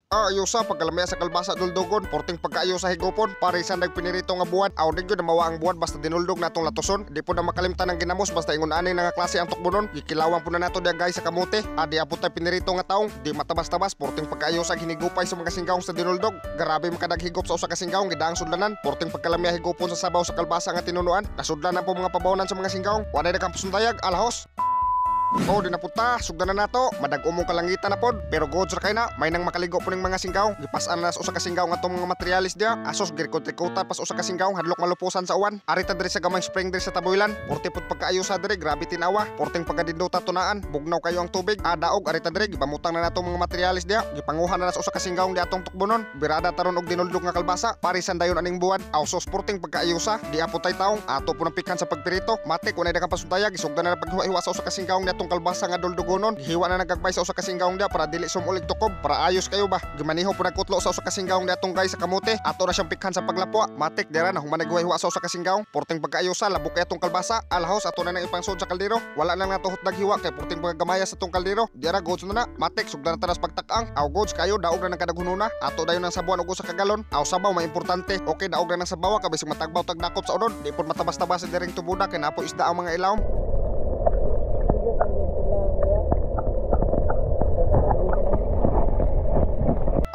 Ayusa pagkalamya sa kalbasa duldugon, porting pagkaayo sa higupon, parisan nagpinirito nga buwan. Aw di gyud na mawa ang buwan basta dinuldog natong latuson. Di po na makalimtan ang ginamos basta ingon ani nga klase ang tukbonon. Gikilawan po na nato diya guys sa kamote. Adi apot tay pinirito nga taong, di matabas-tabas, porting pagkaayo sa hinigupay sa mga singgawng sa dinuldog. Grabe makadaghigop sa usa ka singgawng gidaang sudlanan, porting pagkalamya higupon sa sabaw sa kalbasa nga tinunuan. Nasudlan na po mga pabawnan sa mga singgawng. Wa na kampus dayag alahos. Oh, di na punta, sugdan na nato. Madag-umong kalangitan na pod, pero goods ra kay na. May nang makaligo po ning mga singgaw. Gipasan na sa usa ka singgaw nga atong mga materialis diya. Asos girikot-rikutan pas usa ka singgaw, hadlok malupusan sa uwan. Arita diri sa gamay spring diri sa Taboylan. Porte pod pagkaayo sa diri, grabe tinawa. Porteng pagkadindota tunaan, bugnaw kayo ang tubig. Adaog arita diri, gibamutang na nato mga materialis diya. Gipanguha na sa usa ka singgaw di atong tukbonon. Birada taron og dinuldog nga kalbasa. Parisan dayon aning buwan. Aw sos porting pagkaayo sa di apot tay taong ato po ng pikan sa pagpirito. Matik unay daghang pasudaya gisugdan na paghiwa-hiwa sa usa ka singgaw ni atong kalbasa nga duldugonon. Gihiwa na nagagmay sa usa ka singgawng dia para dili sumulig tukob, para ayos kayo ba. Gimaniho po nagkutlo sa usa ka singgawng dia atong gay sa kamote. Ato na siyang pikhan sa paglapwa. Matik dira na human naghiwa sa usa ka singgawng. Porting pagkaayusa labok kay atong kalbasa. Alahos ato na nang ipangsod sa kaldero. Wala na nga tuhot naghiwa kay porting pagkagamaya sa atong kaldero. Dira goods na na. Matik sugdan na tanas pagtakang. Aw goods kayo daog na ng kadaghununa. Ato dayon ang sabuan og usa ka galon. Aw sabaw may importante. Okay daog na ng sabawa kabisig matagbaw tagdakop sa unod. Di pod matabas-tabas sa diring tubuda kay napo isda ang mga ilawom.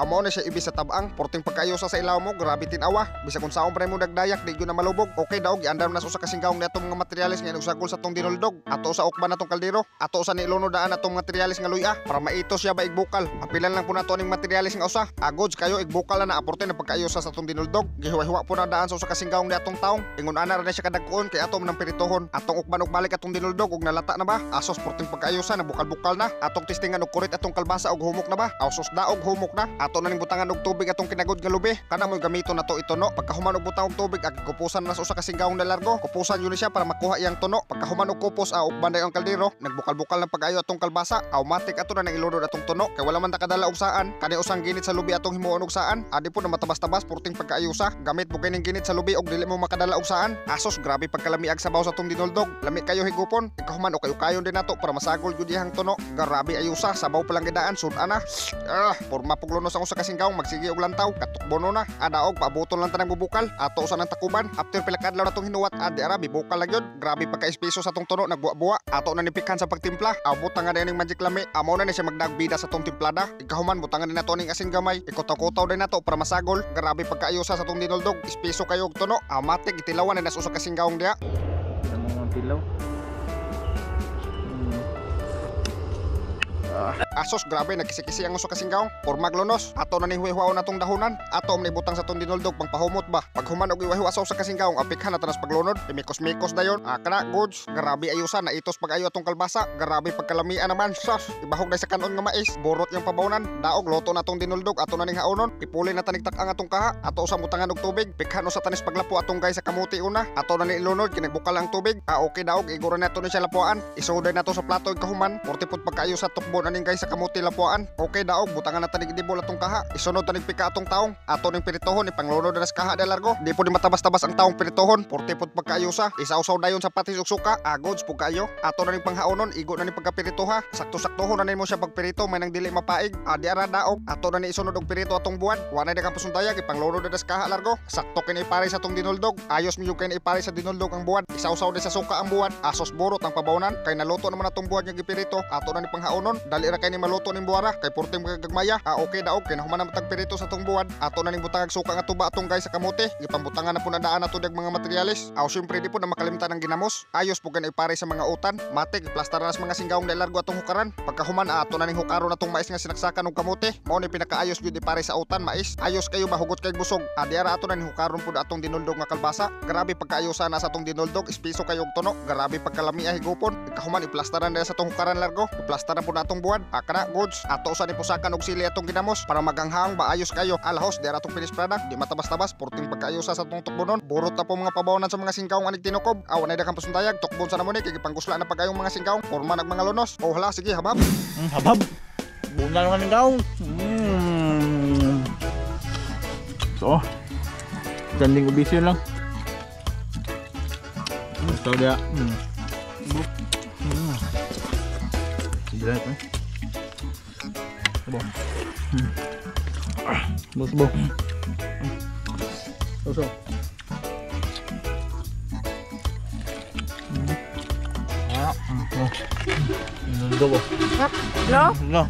Amo na siya ibis sa tabang, porting pagkayo sa ilawom mo, grabe tinawa. Bisag kung saon pa mo nagdayak, di gyud na malubog. Okay daog, giandam na sa usa ka singgawng ni atong mga materyales nga inugsagol sa atong dinuldog. Ato sa ukban atong kaldero, ato sa niluno daan atong materyales nga luya para maito siya ba igbukal. Apilan lang po nato aning materyales nga usa. Agods kayo igbukal na aporte na pagkayo sa atong dinuldog. Gihiwa-hiwa po na daan sa usa ka singgawng ni atong taong. Ingon ana ra na siya kadagkuon kay ato man ang piritohon. Atong ukban og balik atong dinuldog og nalata na ba? Asos porting pagkayo sa nabukal-bukal na. Atong testingan og kurit atong kalbasa og humok na ba? Asos daog humok na. Ato na ning butangan og tubig atong kinagod nga lubi. Kana mo'y gamiton nato ituno. Pagkahuman og butang og tubig, ag kupusan na sa usa ka singgawng na largo. Kupusan yun siya para makuha iyang tuno. Pagkahuman og kupos, ukban dayon ang kaldero. Nagbukal-bukal ng pag-ayo atong kalbasa. Automatic ato na nang ilunod atong tuno. Kay wala man ta kadala og saan. Kani usang ginit sa lubi atong himuon og saan. Adi po na matabas-tabas porting pagkaayusa. Gamit mo kining ginit sa lubi og dili mo makadala og saan. Asos grabe pagkalamiag sabaw sa atong dinuldog. Lami kayo higupon. Pagkahuman og kayo-kayon din nato para masagol gyud iyang tuno. Grabe ayusa, sabaw pa lang gidaan sud ana. Porma puglunos ang usa ka singgawng magsige og lantaw, katukbono na. Adaog paabuton lang tanang bubukal. Ato usa nang takuban. After pila ka adlaw natong hinuwat, adi ara bibukal lang gyud. Grabe pagka-espeso sa atong tuno nagbuwa-buwa. Ato na nipikan sa pagtimpla. Abot nga ning magic lami. Amo na ni siya magdagbida sa atong timplada. Ikahuman butangan din nato ning asin gamay. Ikotaw-kotaw din nato para masagol. Grabe pagkaayusa sa atong dinuldog. Espeso kayo og tuno. Amatik itilawan na usa ka singgawng diha. Mga tilaw. Asos grabe nagkisi-kisi ang usa ka singgawng. Pormag lunos. Ato na ni huwi-huwaon atong dahunan. Ato man ibutang sa atong dinuldog pangpahumot ba. Paghuman og iwahiwa sa usa ka singgawng, apikhan na tanas paglunod. Imikos-mikos dayon. Kana goods. Grabe ayusa na itos pag-ayo atong kalbasa. Grabe pagkalamian naman. Sus, ibahog na sa kanon nga mais. Borot yung pabawnan. Daog loto na atong dinuldog. Ato na ning haonon. Ipuli na tanig tak-ang atong kaha. Ato sa butangan og tubig. Pikhan usa tanis paglapo atong gay sa kamuti una. Ato na ni ilunod kinagbukal ang tubig. Okay daog iguro na ato ni siya lapuan. Isuday nato sa plato ig kahuman. Porti pud pagkaayo sa tukbon aning gay sa kamuti lapuan. Okay daog butangan na tanig idibol atong kaha. Isunod tanig pika atong taong. Ato ning piritohon ipanglunod na sa kaha de largo. Di po ni matabas-tabas ang taong piritohon. Porti pud pagkaayusa. Isawsaw dayon sa patis ug suka. Goods pud kaayo. Ato na ning panghaonon igo na ning pagkapiritoha. Sakto-saktohon na nimo siya pagpirito may nang dili mapaig. Adi ara daog. Ato na ni isunod og pirito atong buwan. Wa na daghang pasundayag ipanglunod na sa kaha largo. Sakto kini ipare sa atong dinuldog. Ayos miyo kini ipare sa dinuldog ang buwan. Isawsaw di sa suka ang buwan. Asos borot ang pabawnan kay naluto naman atong buwan nga gipirito. Ato na ni panghaonon. Dali ra kay ni maluto ning buwara kay porting magagmaya. Okay daog kay nahuman na matag pirito sa atong buwan. Ato na ning butangag suka nga tuba atong gay sa kamote. Gipambutangan na po na daan ato dag mga materyales. Aw syempre di po na makalimtan ang ginamos. Ayos po gani ipare sa mga utan. Matik iplastar na sa mga singgawng na largo atong hukaran. Pagkahuman ato na ning hukaron atong mais nga sinaksakan og kamote. Mao ni pinakaayos gyud ipare sa utan mais. Ayos kayo mahugot kay busog. Adi ara ato na ning hukaron pud atong dinuldog nga kalbasa. Grabe pagkaayusa na sa atong dinuldog. Espiso kayo og tuno. Grabe pagkalami higupon. Pagkahuman iplastaran na sa atong hukaran largo. Iplastaran pud na atong buwan. Kana goods. Ato sa ni pusakan og sili atong ginamos para maganghang ba ayos kayo. Alahos di ara atong finished product. Di matabas-tabas porting pagkaayusa sa atong tukbonon. Burot na po mga pabawnan sa mga singkaong anig tinukob. Aw na daghang pasundayag tukbon sa namon ni kay gipangusla na pagayong mga singkaong. Porma nag mga lunos. Oh hala sige habab. Habab. Bunga naman ikaw. So, standing ovation lang. Ito dia. Sige lang ito. Ito. Busbo. Uso. Ah. Nando. No? No.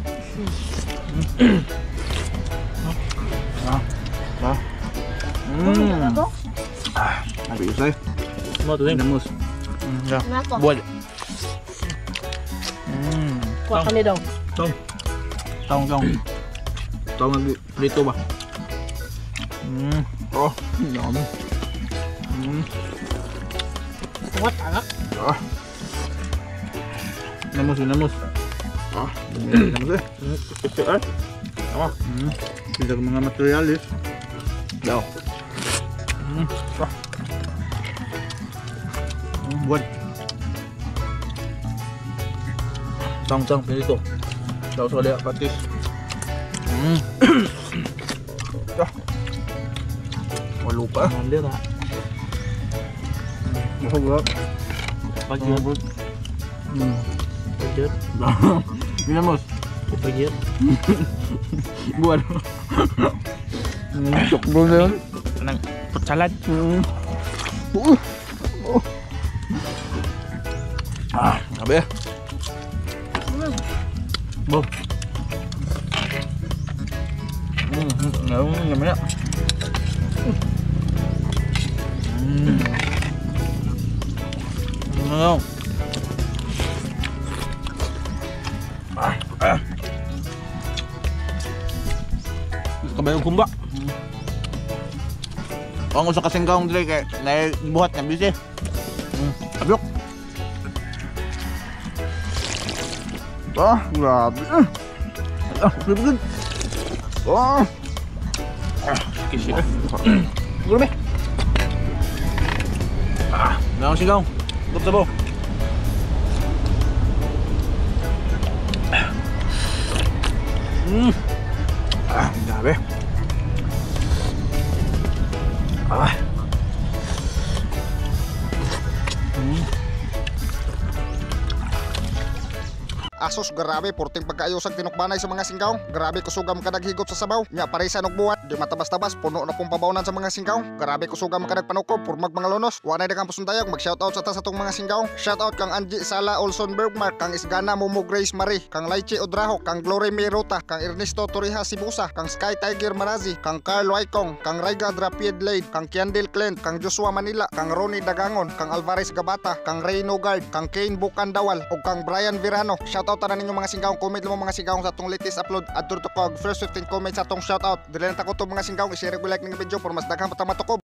Ah. Ah. Mm. Ah, abi usay. Mo to din. Namos. Ya. Buwal. Kuha kami daw. Tong. Tong tong. Tong prito ba? Oh, yummy. What anak? Ah. Namos, namos. Ah, namos eh. Eh. Tama. Tidak mga materialis. Daw. Ah. Buwal. Tong tong prito. Daw sa liya patis. Ah. Walo pa. Nandito na. Masarap. Pagyut. Pagyut. Ginamos. Pagyut. Buwan. Chok na yun. Anong fruit salad. Ah, grabe. Bo. Namaya. No. Kabayong kumba. Ang usa kasing kaong dili kay naibuhat nga busy. Abyok. Ah, grabe. Ah, grabe. Ah. Kisi. Grabe. Ah, naong sigaw. Gusto mo? Ah, grabe. Ah. Asos grabe porting pagkaayosag tinukbanay sa mga singkaw. Grabe kusugam kadag higot sa sabaw. Nya parisa og buhat, di matabas-tabas puno na pong pabawnan sa mga singkaw. Grabe kusugam kadag panukob purmag mga lunos. Wa nay daghang pasundayag, mag-shoutout sa ta sa tong mga singkaw. Shoutout kang Angie Sala Olson Bergmark, kang Isgana Momo Grace Marie, kang Laichi Odraho, kang Glory Mirota, kang Ernesto Torija Sibusa, kang Sky Tiger Marazi, kang Carl Waikong, kang Raiga Drapied Lade, kang Kiandil Clint, kang Joshua Manila, kang Ronnie Dagangon, kang Alvarez Gabata, kang Ray Nogard, kang Kane Bukandawal, ug kang Brian Verano. Shoutout tanan ninyo mga singkaw, comment mo mga singkaw sa atong latest upload. Adto to kog first 15 comments sa atong shoutout. Dili na ta kutob mga singkaw, i-share ug like ning video para mas daghan pa ta matukob.